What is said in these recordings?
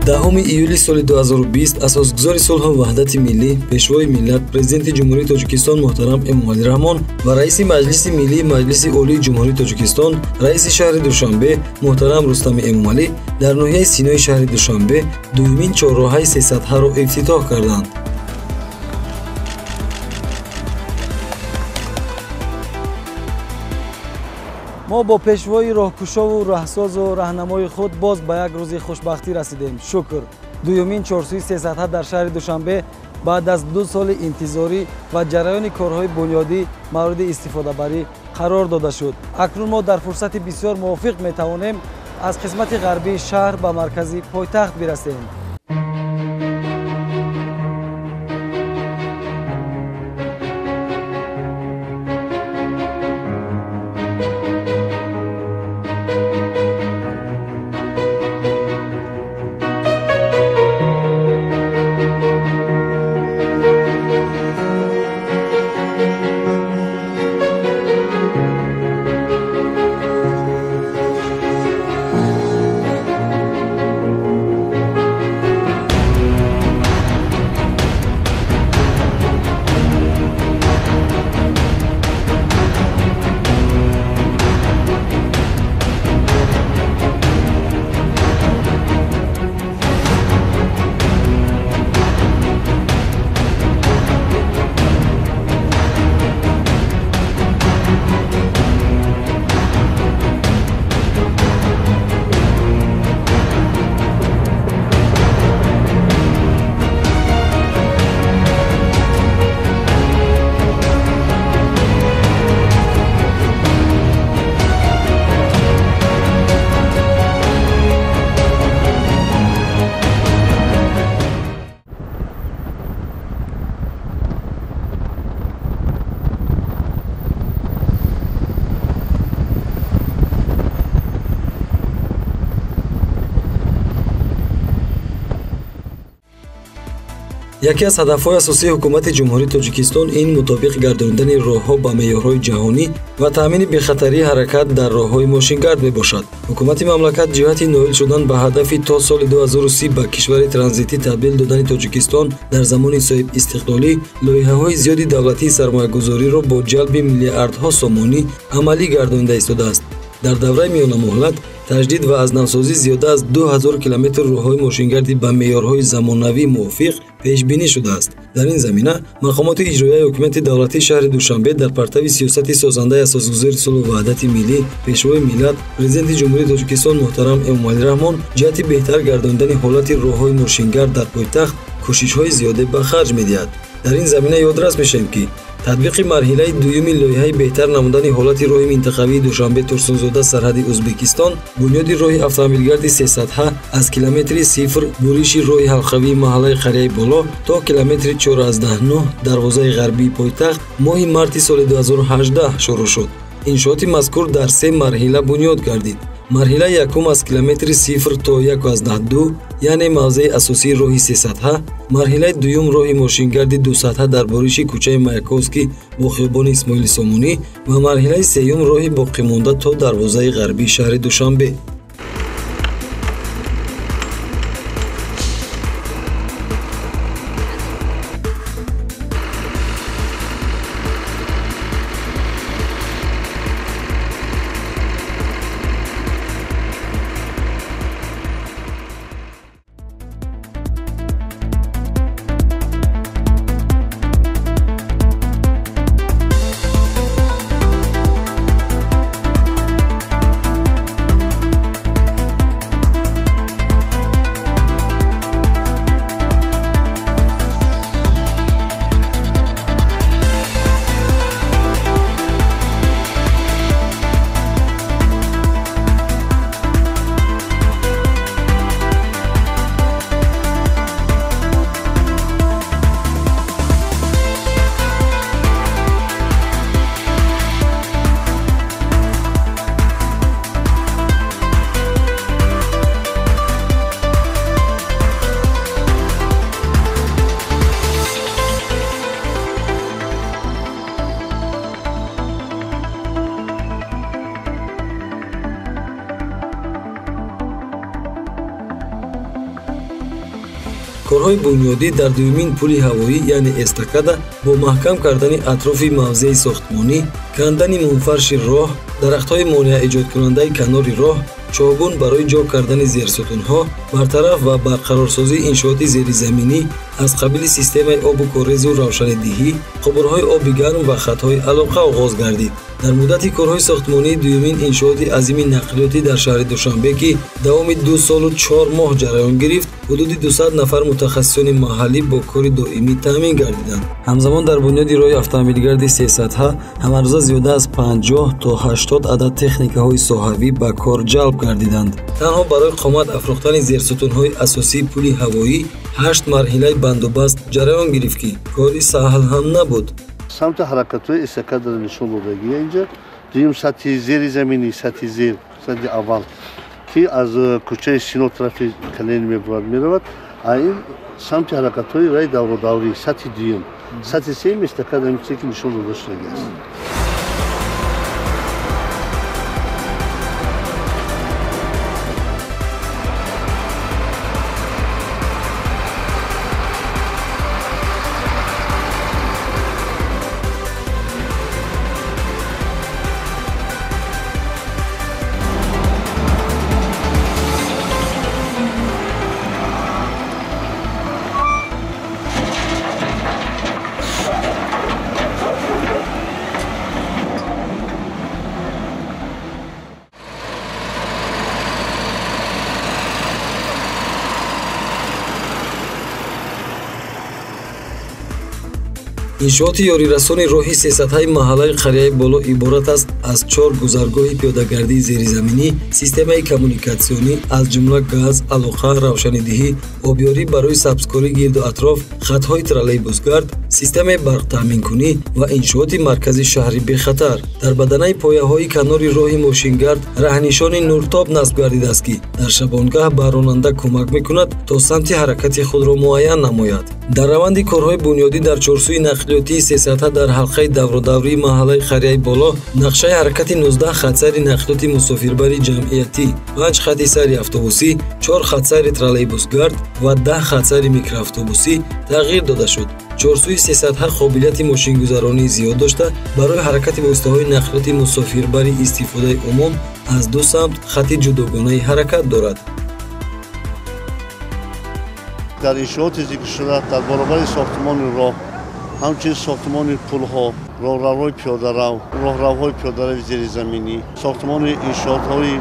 10 июли соли 2020 асосгузори сулҳу ваҳдати миллӣ, пешвои миллат, президенти Ҷумҳурии Тоҷикистон муҳтарам Эмомалӣ Раҳмон ва раиси Маҷлиси Миллии Маҷлиси Олии Ҷумҳурии Тоҷикистон, раиси шаҳри Душанбе муҳтарам Рустами Эмомалӣ дар ноҳияи Синои шаҳри Душанбе дуюмин чорроҳаи сесатҳаро ифтитоҳ карданд. Мо бо пешвои роҳкушову раҳсозу раҳнамои худ боз ба як рӯзи хушбахтӣ расидем. Шукр, дуюмин чорсӯи сесатҳа дар шаҳри Душанбе баъд аз 2 соли интизорӣ ва ҷараёни корҳои бунёдӣ мавриди истифодабарӣ қарор дода шуд. Акнун мо дар фурсати бисёр мувофиқ метавонем аз қисмати ғарбии шаҳр ба маркази пойтахт бирасем. Яке аз ҳадафҳои асосии ҳукумати Ҷумҳурии Тоҷикистон ин мутобиқ гардонидани роҳҳо ба меъёрҳои ҷаҳонӣ ва таъмини бехатарии ҳаракат дар роҳҳои мошингард мебошад. Ҳукумати мамлакат ҷиҳати ноил шудан ба ҳадафи то соли 2030 ба кишвари транзитӣ табдил додани Тоҷикистон дар замони соҳибистиқлолӣ лоиҳаҳои зиёди давлатии сармоягузориро бо ҷалби миллиардҳо сомонӣ амалӣ гардонида истодааст. Дар давраи миёнамуҳлат таҷдид ва аз навсозӣ зиёда аз 2000 километр роҳҳои мошингардӣ ба меъёрҳои замонавӣ мувофиқ пешбинӣ шудааст. Дар ин замина мақомоти иҷроияи ҳукумати давлатии шаҳри Душанбе дар партави сиёсати созандаи асосгузори сулҳу ваҳдати миллӣ, пешвои миллат, президенти Ҷумҳурии Тоҷикистон муҳтарам Эмомалӣ Раҳмон ҷиҳати беҳтар гардонидани ҳолати роҳҳои мошингард дар пойтахт кӯшишҳои зиёде ба харҷ медиҳад. Дар ин замина ёдрас мешавем, ки татбиқи марҳилаи дуюми лоиҳаи беҳтар намудани ҳолати роҳи минтақавии Душанбе-Турсунзода сарҳади Ӯзбекистон, бунёди роҳи автомобилгарди сесатҳа аз километри 0 буриши роҳи ҳалқавии маҳаллаи Қарияи Боло то километри 4,9 дарвозаи ғарбии пойтахт моҳи марти соли 2018 шурӯъ шуд. Иншооти мазкур дар 3 марҳила бунёд гардид. Марҳилаи якум аз километри 0 то 1,2, яъне мавзеи асосии роҳи сесатҳа, марҳилаи дуюм роҳи мошингарди дусатҳа дар буриши кӯчаи Маяковский бо хиёбони Исмоили Сомонӣ ва марҳилаи сеюм роҳи боқимонда то дарвозаи ғарбии шаҳри Душанбе. Корҳои бунёдӣ дар дуюмин пули ҳавоӣ, яъне эстакада, бо маҳкам кардани атрофи мавзеи сохтмонӣ, кандани мунфарши роҳ, дарахтҳои монеа эҷодкунандаи канори роҳ, чоҳгун барои ҷо кардани зерсутунҳо, бартараф ва барқарорсозии иншооти зеризаминӣ аз қабили системаи обу корезу равшанидиҳӣ, қубурҳои оби гарм ва хатҳои алоқа оғоз гардид. Дар муддати корҳои сохтмонии дуюмин иншооти азими нақлиётӣ дар шаҳри Душанбе, ки давоми 2 солу 4 моҳ ҷараён гирифт, ҳудуди 200 нафар мутахассисони маҳаллӣ бо кори доимӣ таъмин гардиданд. Ҳамзамон дар бунёди роҳи автомобилгарди сесатҳа ҳамарӯза зиёда аз 50 то 80 адад техникаҳои соҳавӣ ба кор ҷалб гардиданд. Танҳо барои қомат афрохтани зерсутунҳои асосии пули ҳавоӣ 8 марҳилаи бандубаст ҷараён гирифт, ки кори саҳл ҳам набуд. Самти ҳаракатҳои эстакадаро нишон додагия инҷа дуюм сатҳи зери заминӣ, сатҳи зер, сатҳи аввал, ки аз кӯчаи Сино тарафи Калени мебурад меравад, а ин самти ҳаракатҳои раи давродаврӣ, сатҳи дуюм, сатҳи сеюм эстакада ҳамчизе ки нишон дода шудагиаст. Иншооти ёрирасони роҳи сесатҳаи маҳаллаи Қарияи Боло иборат аст аз 4 гузаргоҳи пиёдагардии зеризаминӣ, системаи коммуникатсионӣ аз ҷумла газ, алоқа, равшанидиҳӣ, обёрӣ барои сабзкорӣ гирду атроф, хатҳои троллейбусгард, системаи барқтаъминкунӣ ва иншооти маркази шаҳри бехатар. Дар баданаи пояҳои канори роҳи мошингард раҳнишони нуртоб насб гардидааст, ки дар шабонгаҳ ба ронанда кӯмак мекунад то самти ҳаракати худро муайян намояд. Дар раванди корҳои бунёдӣ дар чорсӯи нақлиётии сесатҳа дар ҳалқаи давродаврии маҳаллаи Қарияи Боло нақшаи ҳаракати 19 хатсайри нақлиёти мусофирбари ҷамъиятӣ, 5 хати сайри автобусӣ, 4 хатсайри троллейбусгард ва 10 хатсайри микроавтобусӣ тағйир дода шуд. Чорсӯи сесатҳа қобилияти мошингузаронии зиёд дошта, барои ҳаракати воситаҳои нақлиёти мусофирбари истифодаи умум аз ду самт хати ҷудогонаи ҳаракат дорад. Дар иншооти зикршуда дар баробари сохтмони роҳ, ҳамчунин сохтмони пулҳо, роҳравҳои пиёдарав, роҳравҳои пиёдарави зеризаминӣ, сохтмони иншоотҳои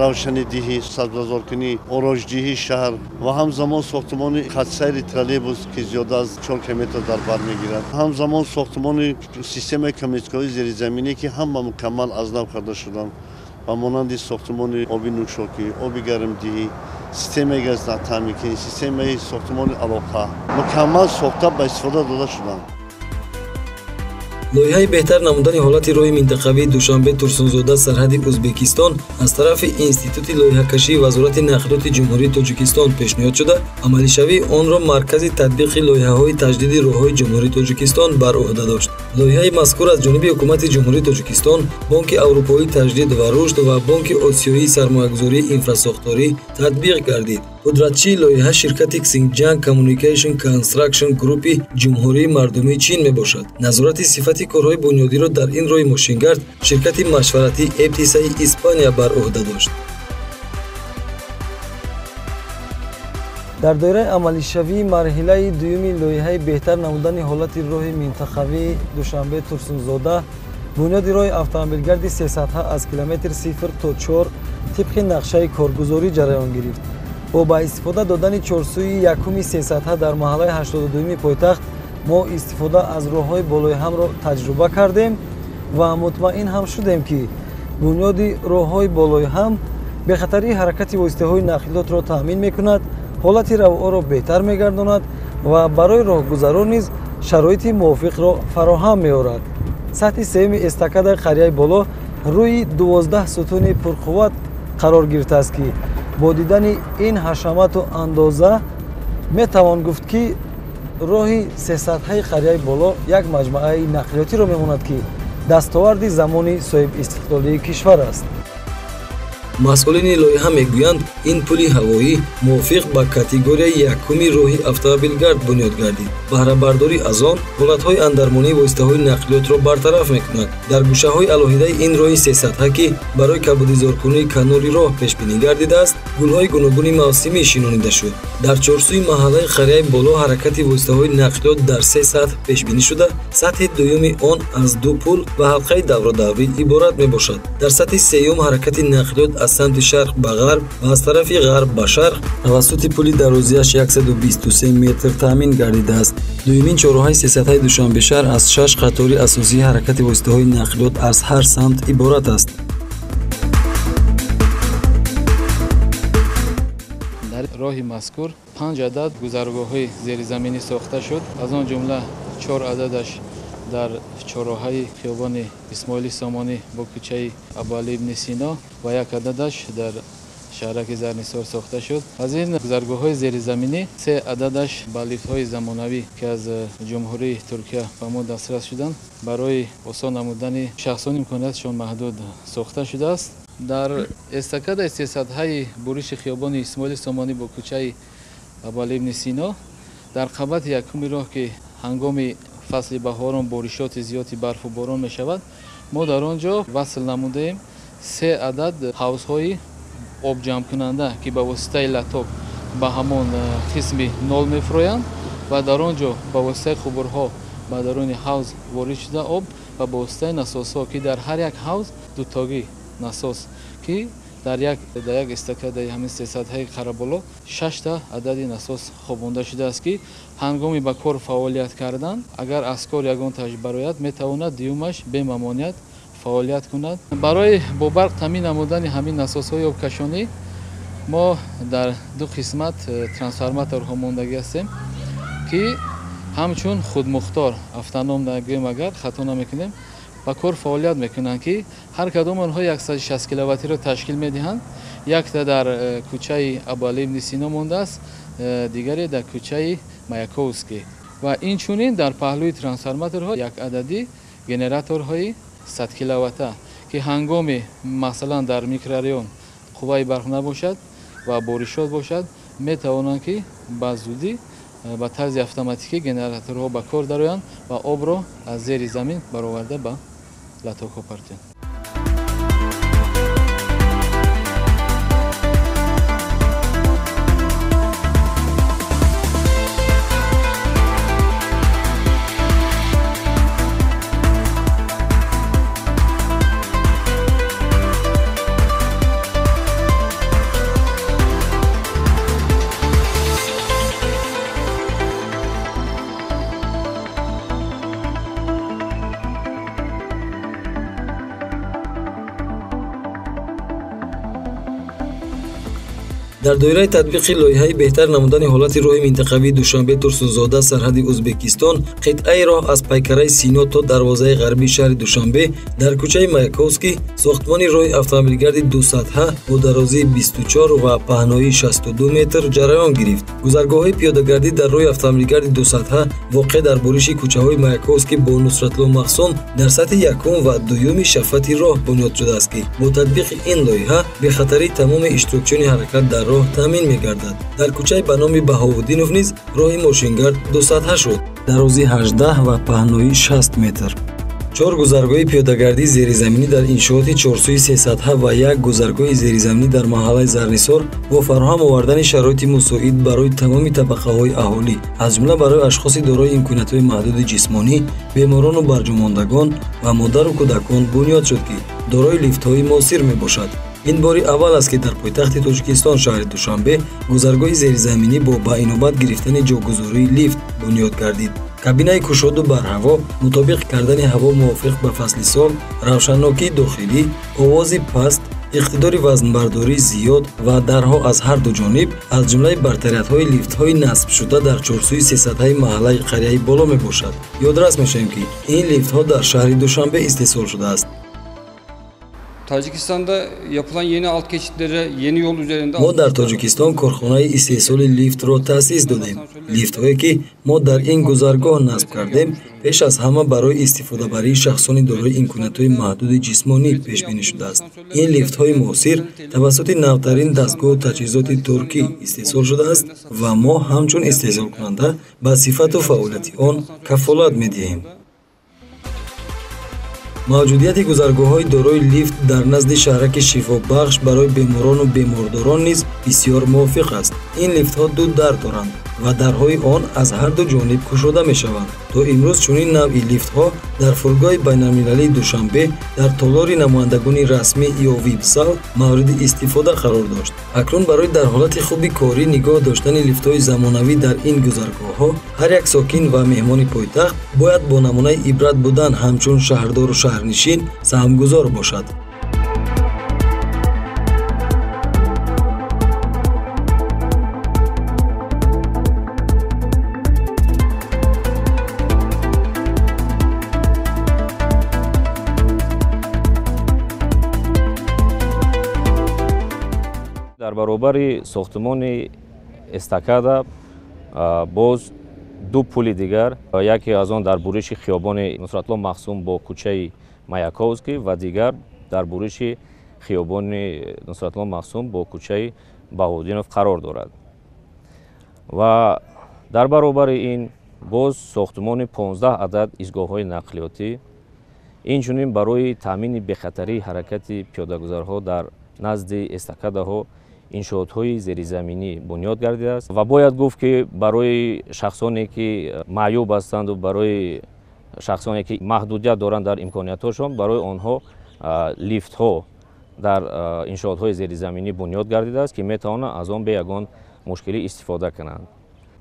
равшанидиҳӣ, сабзазоркунӣ, ороишдиҳии шаҳр ва ҳамзамон сохтмони хатсайри троллейбус, ки зиёда аз 4 километр дар бар мегирад, ҳамзамон сохтмони системаи коммуникатсионии зеризаминӣ, ки ҳама мукаммал аз нав карда шуданд, ба монанди сохтмони оби нӯшокӣ, оби гармдиҳӣ, системаи газтаъминкунӣ, системаи сохтмони алоқа мукаммал сохта ба истифода дода шуданд. Лоиҳаи беҳтар намудани ҳолати роҳи минтақавии Душанбе-Турсунзода сарҳади Ӯзбекистон аз тарафи Институти лоиҳакашии Вазорати нақлиёти Ҷумҳурии Тоҷикистон пешниҳод шуда, амалишавии онро Маркази татбиқи лоиҳаҳои таҷдиди роҳҳои Ҷумҳурии Тоҷикистон бар ӯҳда дошт. Лоиҳаи мазкур аз ҷониби Ҳукумати Ҷумҳурии Тоҷикистон, Бонки Аврупоии таҷдид ва рушд ва Бонки Осиёии сармоягузории инфрасохторӣ татбиқ гардид. Пудратчии лоиҳа ширкати Xinjiang Communication Construction Group-и Ҷумҳурии Мардумии Чин мебошад. Назорати сифати корҳои бунёдиро дар ин роҳи мошингард ширкати машваратии Эптисаи Испания бар ӯҳда дошт. Дар доираи амалишавии марҳилаи дуюми лоиҳаи беҳтар намудани ҳолати роҳи минтақавии Душанбе-Турсунзода, бунёди роҳи автомобилгарди сесатҳа аз километр 0 то 4 тибқи нақшаи коргузорӣ ҷараён гирифт. Бо ба истифода додани чорсӯи якуми сесатҳа дар маҳаллаи 82-ми пойтахт мо истифода аз роҳҳои болои ҳамро таҷруба кардем ва мутмаин ҳам шудем, ки бунёди роҳҳои болои ҳам бехатарии ҳаракати воситаҳои нақлиётро таъмин мекунад, ҳолати равъоро беҳтар мегардонад ва барои роҳгузарон низ шароити мувофиқро фароҳам меорад. Сатҳи сеюми эстакадаи Қарияи Боло рӯи 12 сутуни пурқувват қарор гирифтааст, ки бо дидани ин ҳашамату андоза метавон гуфт, ки роҳи сесатҳаи Қарияи Боло як маҷмӯаи нақлиётиро мемонад, ки дастоварди замони соҳибистиқлолии кишвар аст. Масъулини лоиҳа мегӯянд, ин пули ҳавоӣ мувофиқ ба категорияи якуми роҳи автомобилгард бунёд гардид. Баҳрабардорӣ аз он ҳолатҳои андармонии воситаҳои нақлиётро бартараф мекунад. Дар гӯшаҳои алоҳидаи ин роҳи сесатҳа, ки барои кабудизоркунии канори роҳ пешбинӣ гардидааст, гулҳои гуногуни мавсимӣ шинонида шуд. Дар чорсӯи маҳаллаи Қарияи Боло ҳаракати воситаҳои нақлиёт дар се сатҳ пешбинӣ шуда, сатҳи дуюми он аз ду пул ва ҳалқаи давродаврӣ иборат мебошад. Дар сатҳи сеюм ҳаракати нақлиёт аз самти шарқ ба ғарб ва аз тарафи ғарб ба шарқ тавассути пули дарозиаш 123 метр таъмин гардидааст. Дуюмин чорроҳаи сесатҳаи Душанбешаҳр аз 6 қатори асосии ҳаракати воситаҳои нақлиёт аз ҳар самт иборат аст. Дар роҳи мазкур 5 адад гузаргоҳҳои зеризаминӣ сохта шуд. Аз он ҷумла 4 ададаш дар чорроҳаи хиёбони Исмоили Сомонӣ бо кӯчаи Абуалӣ ибни Сино ва як ададаш дар шаҳраки Зарнисор сохта шуд. Аз ин гузаргоҳҳои зеризаминӣ 3 ададаш ба лифтҳои замонавӣ, ки аз Ҷумҳурии Туркия ба мо дастрас шуданд, барои осон намудани шахсони имкониятшон маҳдуд сохта шудааст. Дар эстакадаи сесатҳаи буриши хиёбони Исмоили Сомонӣ бо кӯчаи Абуалӣ ибни Сино дар қабати якуми роҳ, ки ҳангоми фасли баҳорон боришоти зиёди барфу борон мешавад, мо дар он ҷо васл намудаем 3 адад ҳавзҳои обҷамъкунанда, ки ба воситаи латок ба ҳамон қисми нол мефурӯянд ва дар он ҷо ба воситаи қубурҳо ба даруни ҳавз ворид шуда об ва ба воситаи насосҳо, ки дар ҳар як ҳавз дутогӣ насос, ки дар як эстакадаи ҳамин сесатҳаи Қараболо 6 адади насос хобонда шудааст, ки ҳангоми ба кор фаъолият кардан, агар аз кор ягонташ барояд, метавонад дуюмаш бемамоният фаъолият кунад. Барои бо барқ таъмин намудани ҳамин насосҳои обкашонӣ мо дар ду қисмат трансформаторҳо мондагӣ ҳастем, ки ҳамчун худмухтор автоном нагӯем агар хато намекунем, ба кор фаъолият мекунанд, ки ҳар кадом онҳо 160 киловаттиро ташкил медиҳанд. Якта дар кӯчаи Абуалӣ ибни Сино мондааст, дигаре дар кӯчаи Маяковский. Ва инчунин дар паҳлӯи трансформаторҳо як ададӣ генераторҳои 100 киловатта, ки ҳангоми масалан дар микрорайон қувваи барқ набошад ва боришот бошад, метавонанд ки ба зудӣ ба тарзи автоматикӣ генераторҳо ба кор дароянд ва обро аз зери замин бароварда ба латокҳо партоянд. Дар доираи татбиқи лоиҳаи беҳтар намудани ҳолати роҳи минтақавии Душанбе Турсунзода сарҳади Ӯзбекистон, қитъаи роҳ аз пайкараи Сино то дарвозаи ғарбии шаҳри Душанбе дар кӯчаи Маяковский сохтмони роҳи автомобилгарди дусатҳа бо дарозии 24 ва паҳноии 62 метр ҷараён гирифт. Гузаргоҳҳои пиёдагардӣ дар роҳи автомобилгарди дусатҳа воқеъ дар буриши кӯчаҳои Маяковский бо Нусратулло Махсум дар сатҳи якум ва дуюми шафати роҳ бунёд шудааст, ки бо татбиқи ин лоиҳа бехатарии тамоми иштирокчиёни ҳаракат дар роҳ таъмин мегардад. Дар кӯчаи ба номи Баҳовуддинов низ роҳи мошингард дусатҳа шуд, дарозии 18 ва паҳноии 60 метр. 4 гузаргоҳи пиёдагардии зеризаминӣ дар иншооти чорсӯи сесатҳа ва як гузаргоҳи зеризаминӣ дар маҳаллаи Зарнисор бо фароҳам овардани шароити мусоид барои тамоми табақаҳои аҳолӣ, аз ҷумла барои ашхоси дорои имкониятҳои маҳдуди ҷисмонӣ, беморону барҷомондагон ва модару кӯдакон бунёд шуд, ки дорои лифтҳои муосир мебошад. Ин бори аввал аст, ки дар пойтахти Тоҷикистон шаҳри Душанбе гузаргоҳи зеризаминӣ бо ба инобат гирифтани ҷогузории лифт бунёд гардид. Кабинаи кушоду барҳаво, мутобиқ кардани ҳаво мувофиқ ба фасли сол, равшаннокии дохилӣ, овози паст, иқтидори вазнбардории зиёд ва дарҳо аз ҳар ду ҷониб аз ҷумлаи бартариятҳои лифтҳои насбшуда дар чорсӯи сесатҳаи маҳаллаи Қарияи Боло мебошад. Ёдрас мешавем, ки ин лифтҳо дар шаҳри Душанбе истеҳсол шудааст. Таджикистанда yapılan yeni alt geçitlere, yeni yol üzerinde Мо дар Тоҷикистон корхонаи истеҳсоли лифтро таъсис додем. Лифтҳое ки мо дар ин гузаргоҳ насб кардем, пеш аз ҳама барои истифодабарии шахсони дорои имкониятҳои маҳдуди ҷисмонӣ пешбинӣ шудааст. Ин лифтҳои муосир тавассути навтарин дастгоҳу таҷҳизоти туркӣ истеҳсол шудааст ва мо ҳамчун истеҳсолкунанда ба сифату фаъолияти он кафолат медиҳем. Мавҷудияти гузаргоҳҳои дорои лифт дар назди шаҳраки шифобахш барои беморону бемордорон низ бисёр мувофиқ аст. Ин лифтҳо ду дар доранд ва дарҳои он аз ҳар ду ҷониб кушода мешаванд. То имрӯз чунин навъи лифтҳо дар фурудгоҳи байналмилалии Душанбе дар толори намояндагони расмӣ ё вип-зал мавриди истифода қарор дошт. Акнун барои дар ҳолати хуби корӣ нигоҳ доштани лифтҳои замонавӣ дар ин гузаргоҳҳо ҳар як сокин ва меҳмони пойтахт бояд бо намунаи ибрат будан ҳамчун шаҳрдору шаҳрнишин саҳмгузор бошад. Дар баробари сохтмони эстакада боз ду пули дигар, яке аз он дар буриши хиёбони Нусратулло Махсум бо кӯчаи Маяковский ва дигар дар буриши хиёбони Нусратулло Махсум бо кӯчаи Баҳодинов қарор дорад. Ва дар баробари ин боз сохтмони 15 адад истгоҳҳои нақлиётӣ, инчунин барои таъмини бехатарии ҳаракати пиёдагузарҳо дар назди эстакадаҳо иншоотҳои зеризаминӣ бунёд гардидааст. Ва бояд гуфт, ки барои шахсоне ки маъюб ҳастанду барои шахсоне ки маҳдудият доранд дар имкониятҳошон, барои онҳо лифтҳо дар иншоотҳои зеризаминӣ бунёд гардидааст, ки метавонанд аз он бе ягон мушкилӣ истифода кунанд.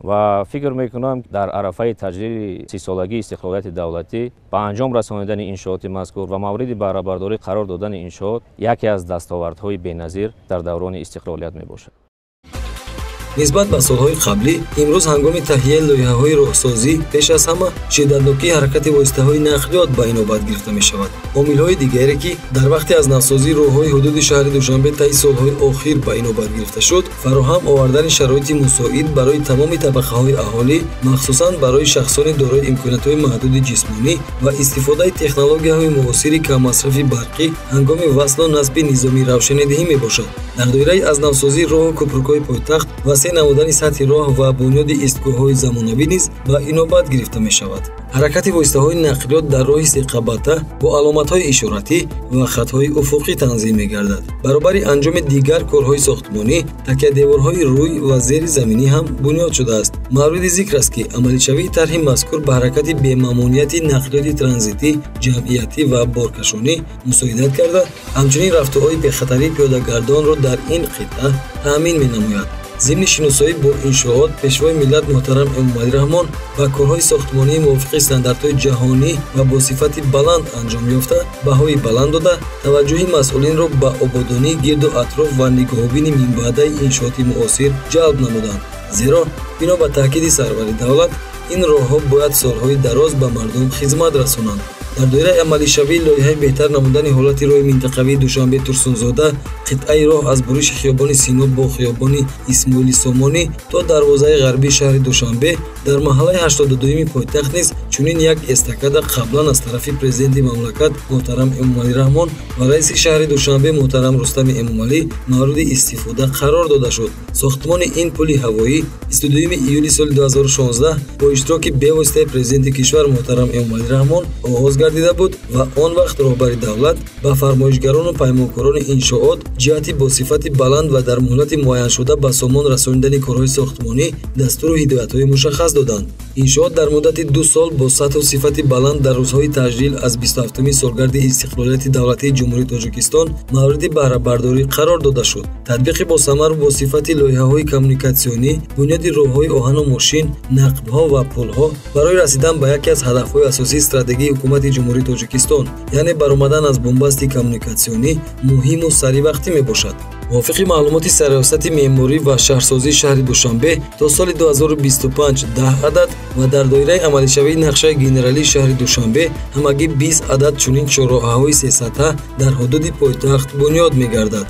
Ва фикр мекунам, дар арафаи таҷлили 30-солагии истиқлолияти давлатӣ ба анҷом расонидани иншооти мазкур ва мавриди баҳрабардорӣ қарор додани иншоот яке аз дастовардҳои беназир дар даврони истиқлолият мебошад. Нисбат ба солҳои қаблӣ, имрӯз ҳангоми таҳияи лоиҳаҳои роҳсозӣ пеш аз ҳама шиддатнокии ҳаракати воситаҳои нақлиёт ба инобат гирифта мешавад. Омилҳои дигаре ки дар вақти аз навсозии роҳҳои ҳудуди шаҳри Душанбе таи солҳои охир ба инобат гирифта шуд, фароҳам овардани шароити мусоид барои тамоми табақаҳои аҳолӣ, махсусан барои шахсони дорои имкониятҳои маҳдуди ҷисмонӣ ва истифодаи технологияҳои муосири каммасрафи барқӣ ҳангоми васлу насби низоми равшанидиҳӣ мебошад. Дар доираи аз навсозии роҳу кӯпрукҳои пойтахт васеъ намудани сатҳи роҳ ва бунёди истгоҳҳои замонавӣ низ ба инобат гирифта мешавад. Ҳаракати воситаҳои нақлиёт дар роҳи серқабата бо аломатҳои ишоратӣ ва хатҳои уфуқӣ танзим мегардад. Баробари анҷоми дигар корҳои сохтмонӣ, такяdeворҳои рӯй ва зери заминӣ ҳам бунёд шудааст. Мавриди зикр аст, ки амалишавии тарҳи мазкур ба ҳаракати бемамониати нақлиёти транзитӣ, ҷамъиятӣ ва боркашонӣ мусоидат карда, ҳамчунин рафтуои бехатарии пиёдагардонро дар ин қитъа таъмин менамояд. Зимни шиносоӣ бо иншоот, пешвои миллат муҳтарам Эмомалӣ Раҳмон ба корҳои сохтмонии мувофиқи стандартҳои ҷаҳонӣ ва бо сифати баланд анҷом ёфта баҳои баланд дода, таваҷҷӯҳи масъулинро ба ободонии гирду атроф ва нигоҳубини минбаъдаи иншооти муосир ҷалб намуданд. Зеро бино ба таъкиди сарвари давлат, ин роҳҳо бояд солҳои дароз ба мардум хизмат расонанд. Дар доираи амалишавии лоиҳаи беҳтар намудани ҳолати роҳи минтақавии Душанбе-Турсунзода, қитъаи роҳ аз буриши хиёбони Сино бо хиёбони Исмоили Сомонӣ то дарвозаи ғарбии шаҳри Душанбе дар маҳаллаи 82-юми пойтахт низ чунин як эстакада қаблан аз тарафи президенти мамлакат муҳтарам Эмомалӣ Раҳмон ва раиси шаҳри Душанбе муҳтарам Рустами Эмомалӣ мавриди истифода қарор дода шуд. Сохтмони ин пули ҳавоӣ 22 июли соли 2016 бо иштироки бевоситаи президенти кишвар муҳтарам Эмомалӣ Раҳмон оғоз гардида буд ва он вақт роҳбари давлат ба фармоишгарону паймонкорони иншоот ҷиҳати бо сифати баланд ва дар муҳлати муайяншуда ба сомон расонидани корҳои сохтмонӣ дастуру ҳидоятҳои мушаххас доданд. Иншоот дар муддати 2 сол бо сатҳу сифати баланд дар рӯзҳои таҷлил аз 27-уми солгарди истиқлолияти давлатии Ҷумҳурии Тоҷикистон мавриди баҳрабардорӣ қарор дода шуд. Татбиқи босамару бо сифати лоиҳаҳои коммуникатсионӣ, бунёди роҳҳои оҳану мошин, нақбҳо ва пулҳо барои расидан ба яке аз ҳадафҳои асосии стратегии ҳукумати Президенти Ҷумҳурии Тоҷикистон, яъне баромадан аз бунбасти коммуникатсионӣ муҳиму саривақтӣ мебошад. Мувофиқи маълумоти Сарраёсати меъморӣ ва шаҳрсозии шаҳри Душанбе, то соли 2025 10 адад ва дар доираи амалишавии нақшаи генералии шаҳри Душанбе ҳамагӣ 20 адад чунин чорроҳаҳои сесатҳа дар ҳудуди пойтахт бунёд мегардад.